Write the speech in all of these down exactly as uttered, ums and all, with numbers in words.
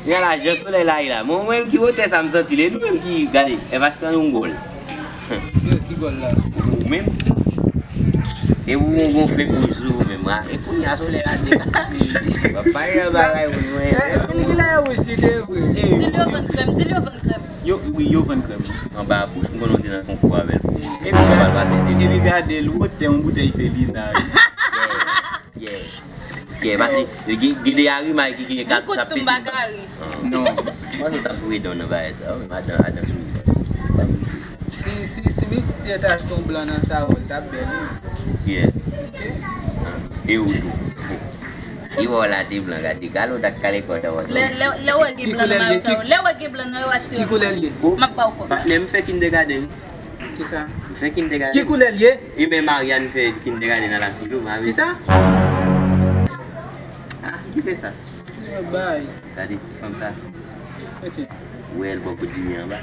Gade lajan solèy la ye la. Mwen, mwen menm ki wotè sa m santi l, e nou menm ki, gade, Evans te yon gòl. Se ki gòl la? Ou menm? E ou yon gon fè poz ou menm, a. E kounye a solèy la te. W ap pale nan bagay moun mwen. Kilè wouj li te vre? Di l yo vann krèm, di l yo vann krèm. Yo, wi, yo vann krèm. Anba bouch, m konnen w te nan konkou avè l. Epi gade, epi gade l, wotè yon boutèy Felina. Yeah. Yeah, pase, gen, gen de arimay ki gen kat ap pete. Non. Mwen sot ap voye dan nan bagay sa, wi, madan, adan sou. Si, si, si misye t achte yon blan nan sa, w t ap bèl, wi. Yeah. Misye. E ou tou. Li wè w la te blan, gade, gade w t ak kale kò w ta wè. Lè, lè, lè w wè gen blan nan mayo sa yo. Lè w wè gen blan nan yo achte yo. Ki koulè l ye? M ap ba w kòb. Patnè, m fè kindergarten. Kisa? M fè kindergarten. Ki koulè l ye? Ebyen, Marianne fè kindergarten nan Lakilo, m avè. Kisa? Ah, ki fè sa? Yo bay. Gade ti fanm sa. Ok. Ou wè l bò kout Jimmy anba.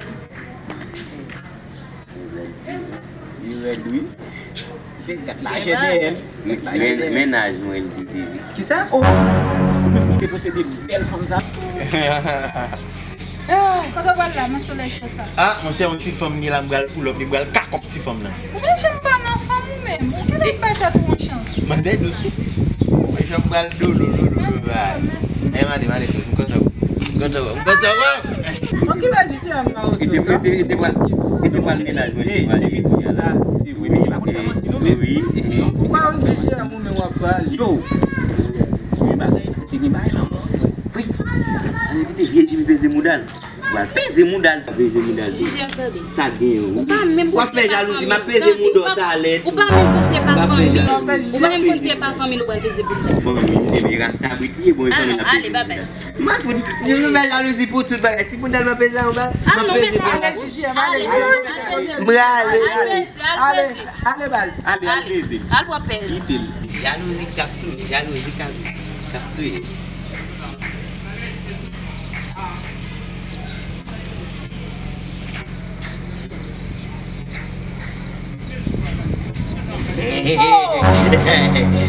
Li rèd, wi. Se gad lajè dèyè l. Men, men, mennaj mwen, li te di. Kisa? Oh! Ou menm ki te posede bèl fanm sa. Ah, kote w pral la, manchè, lè sa? Ah, monchè, yon ti fanm ni la, m pral pull up li, m pral kakòp ti fanm nan. Ou menm, jan m pa nan fanm ou menm. Ou gentan bay tèt ou yon chans. Manzè dous wi. Ou menm, jan m pral dolo, dolo, dolo, bay. Eh, mande, mande, frè, m kontan w. M kontan w, m kontan w. Bon, ki bèl jiji a m pa ozo sa. E te pral, e te pral mennaj mwen, li pral evite sa. Se vre, misye pa konn fè manti non, men. Wi. Ou pa konn jiji a m ou menm w ap pale. Yo. Gen bagay nan, te gen bagay nan mwen, frè. Wi. Ane kite vye Jimmy peze mouda l. Pral peze mouda l. Peze mouda l. Jiji a tande. Sa gen yo. Ou pa menm konn se pa fanmi l. W ap fè jalouzi, m ap peze mouda w talè tou. Ou pa menm konn se pa fanmi l. Ou pa menm konn se pa fanmi l, ou pral peze pou l. Fanmi, epi ras kabrit li ye, bon, e fanmi l ap peze mouda l. M ap fout, m ap fè jalouzi pou tout bagay. Ti bout dèl m ap peze anba. M ap peze pou. Ale, ale, ale, ale, ale, ale, baz. Ale, al peze. Al pran pèz. Kite l. Jalouzi k ap touye, jalouzi k ap, k ap touye.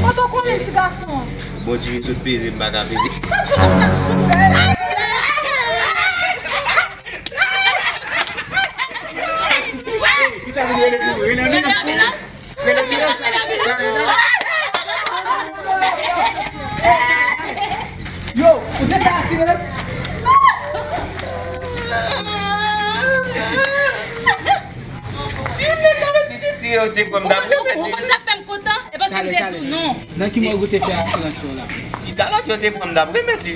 Kote w konnen ti gason an? Bon, Jimmy sot peze, m pa ka peze. Gad jan ti nèg soudè. Rele anbilans. Rele anbilans. Yo, ou te fè asirans? Si m te kale piti ti yo te pran m dapre mèt li. Ou konn sa k fè m kontan? E paske m te di w non. Nan ki mòg ou te fè asirans ou la? Si talòt yo te pran m dapre mèt li.